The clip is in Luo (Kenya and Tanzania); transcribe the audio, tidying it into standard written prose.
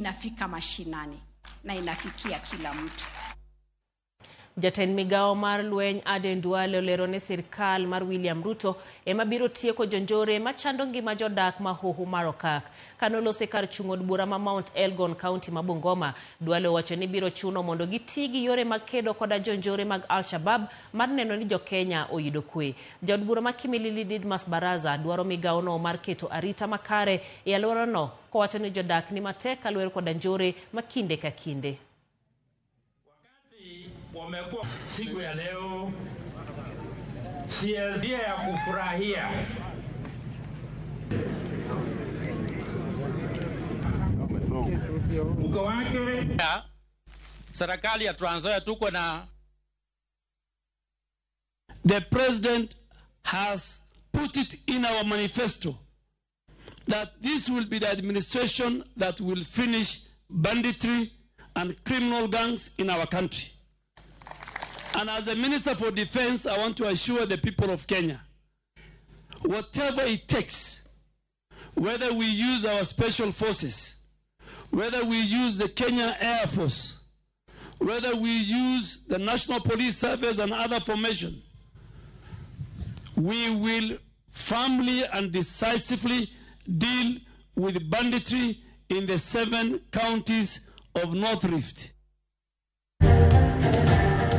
Inafika mashinani na inafikia kila mtu. Jatend migawo mar lweny Aden Duale olero ni sirkal mar William Ruto ema biro tieko jonjore machando ngima jodak ma Hoho mar Okak. Kanolose kar chung' od bura ma Mount Elgon, kaunti ma Bungoma, Duale owacho ni biro chuno mondo giti gi yore mag kedo koda jonjore mag Al-Shabab mar neno ni jokenya oyudo kwe. Jaod bura ma Kimilili Didmas Baraza dwaro migawono mar keto arita makare e alworano kowacho ni jodak ni matek kaluwore koda njore ma kinde ka kinde. Wamekuwa siku ya leo si ya kufurahia. Mko wake serikali ya Trans Nzoia tuko na The president has put it in our manifesto that this will be the administration that will finish banditry and criminal gangs in our country. And as a Minister for Defense, I want to assure the people of Kenya, whatever it takes, whether we use our special forces, whether we use the Kenya Air Force, whether we use the National Police Service and other formation, we will firmly and decisively deal with banditry in the 7 counties of North Rift.